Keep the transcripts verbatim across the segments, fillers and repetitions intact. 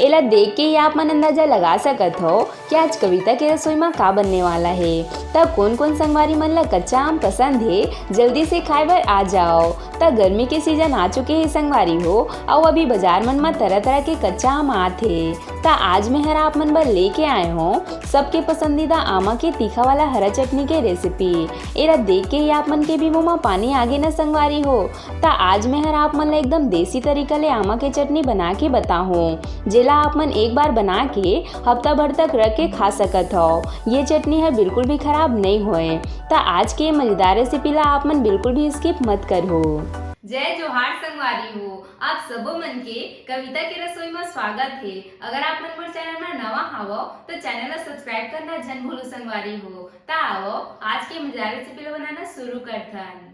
एला देख के ही आप मन अंदाजा लगा सकत हो कि आज कविता के रसोई म का बनने वाला हे। त कोन-कोन संगवारी मन ला कच्चा आम पसंद हे, जल्दी से खाए बर आ जाओ। त गर्मी के सीजन आ चुके हे संगवारी हो, अउ अभी बाजार मन म तरह-तरह के कच्चा आम आत हे। त आज मैं हर आप मन बर लेके आए हों सबके पसंदीदा आमा के तीखा वाला हरा चटनी के रेसिपी। एला देख के ही आप मन के भी मुंह म पानी आगे न संगवारी हो। त आज मैं हर आप मन ला एकदम देसी तरीका ले आमा के चटनी बना के बताहूँ, जेला आप मन एक बार बना के हफ्ता भर तक रख के खा सकत हव। ये चटनी ह बिल्कुल भी खराब नइ होए। त आज के ये मजेदार रेसिपी ला आप मन बिल्कुल भी स्किप मत करहू। जय जोहार संगवारी हो, आप सबो मन के कविता के रसोई म स्वागत हे। अगर आप मन मोर चैनल म नवा हावव, त चैनल ला सब्सक्राइब करना झन भूलू संगवारी हो। त आवव, आज के मजेदार रेसिपी ला बनाना शुरू करथन।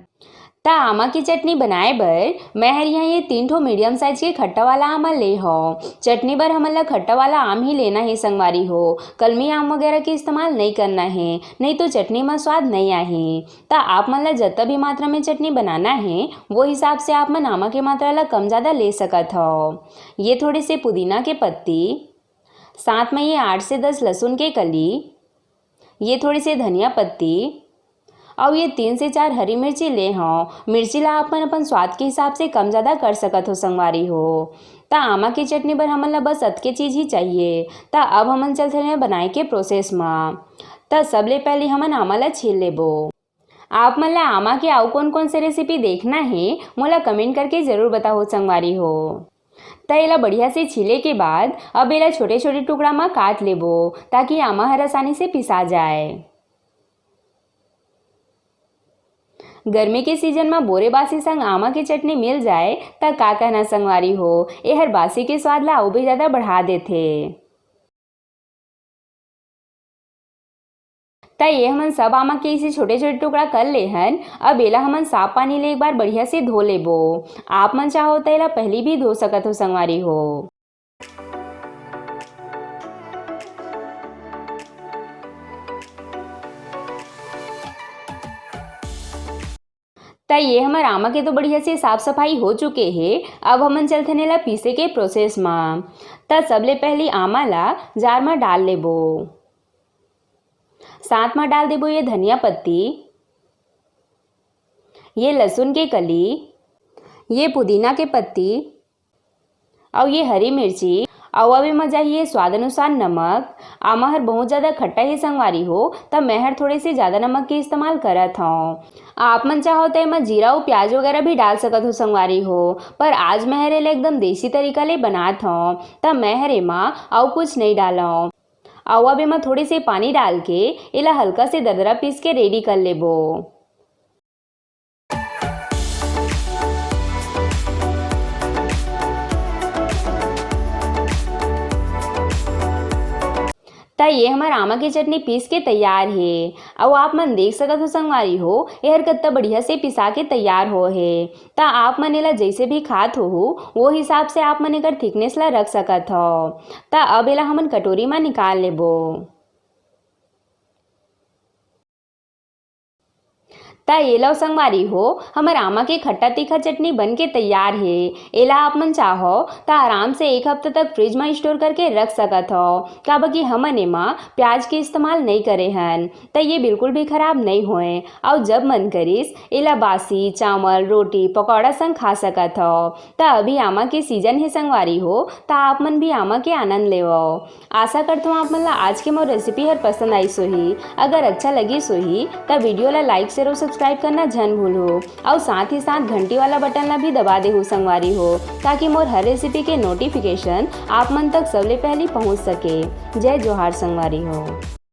त आमा के चटनी बनाए बर मैं हर यहाँ ये तीन ठो मीडियम साइज के खट्टा वाला आमा ले हव। चटनी बर हमन ला खट्टा वाला आम ही लेना हे संगवारी हो, कलमी आम वगैरह के इस्तेमाल नइ करना हे, नइ तो चटनी म स्वाद नइ आही। त आप मन ला जतका भी मात्रा में चटनी बनाना हे, वो हिसाब से आप मन आमा के मात्रा ला कम ज्यादा ले सकत हव। ये थोड़े से पुदीना के पत्ती, साथ में ये आठ से दस लहसुन के कली, ये थोड़े से धनिया पत्ती, अउ ये तीन से चार हरी मिर्ची ले हव। मिर्ची ला आप मन अपन स्वाद के हिसाब से कम ज्यादा कर सकत हो संगवारी हो। त आमा के चटनी बर हमन ला बस अतके चीज ही चाहिए। त अब हमन चलथन बनाए के प्रोसेस म। त सबले पहले हमन आमा ला छील लेबो। आप मन ला आमा के अउ कोन-कोन से रेसिपी देखना हे, मोला कमेंट करके जरूर बताहू संगवारी हो। त एला बढ़िया से छीले के बाद अब एला छोटे-छोटे टुकड़ा म काट लेबो, ताकि आमा हर आसानी से पिसा जाए। गर्मी के सीजन म बोरे बासी संग आमा के चटनी मिल जाए, त का कहना संगवारी हो, एहर बासी के स्वाद ला अउ भी ज्यादा बढ़ा देथे। त ये हमन सब आमा के इसे छोटे-छोटे टुकड़ा कर ले हन। अब एला हमन साफ पानी ले एक बार बढ़िया से धो लेबो। आप मन चाहो त एला पहली भी धो सकत हो संगवारी हो। त ये हमर आमा के तो बढ़िया से साफ सफाई हो चुके हे। अब हमन चलथन एला पीसे के प्रोसेस म। त सबले पहली आमा ला जार म डाल लेबो। साथ म डाल देबो ये धनिया पत्ती, ये लहसुन के कली, ये पुदीना के पत्ती, अउ ये हरी मिर्ची, अउ अब एमा जाही ये स्वाद अनुसार नमक। आमा हर बहुत ज्यादा खट्टा हे संगवारी हो, त मैं हर थोड़े से ज्यादा नमक के इस्तेमाल करत हव। आप मन चाहो त एमा जीरा अउ प्याज वगैरह भी डाल सकत हो संगवारी हो, पर आज मैं हर एला एकदम देसी तरीका ले बनात हव, त मैं हर एमा अउ कुछ नइ डालव। अउ अब एमा थोड़े से पानी डाल के एला हल्का से दरदरा पीस के रेडी कर लेबो। त ये हमर आमा के चटनी पीस के तैयार हे। अउ आप मन देख सकत हो संगवारी हो, एहर कत्ता बढ़िया से पिसा के तैयार हो हे। त आप मन एला जइसे भी खात होहू, वो हिसाब से आप मन एकर थिकनेस ला रख सकत हव। त अब एला हमन कटोरी म निकाल लेबो। त ये लो संगवारी हो, हमर आमा के खट्टा तीखा चटनी बन के तैयार हे। एला आप मन चाहो त आराम से एक हफ्ता तक फ्रिज म स्टोर करके रख सकत हव, काबर कि हमन एमा प्याज के इस्तेमाल नइ करे हन। त ये बिल्कुल भी खराब नइ होए, अउ जब मन करिस एला बासी चावल, रोटी, पकौड़ा संग खा सकत हव। त अभी आमा के सीजन हे संगवारी हो, त आप मन भी आमा के आनंद लेवव। आशा करथव आप मन ला आज के मोर रेसिपी हर पसंद आइस होही। अगर अच्छा लगिस होही, त वीडियो ला लाइक, शेयर अउ सब्सक्राइब करना झन भूलहू, अउ साथ ही साथ घंटी वाला बटन ला भी दबा देहू संगवारी हो, ताकि मोर हर रेसिपी के नोटिफिकेशन आप मन तक सबले पहली पहुंच सके। जय जोहार संगवारी हो।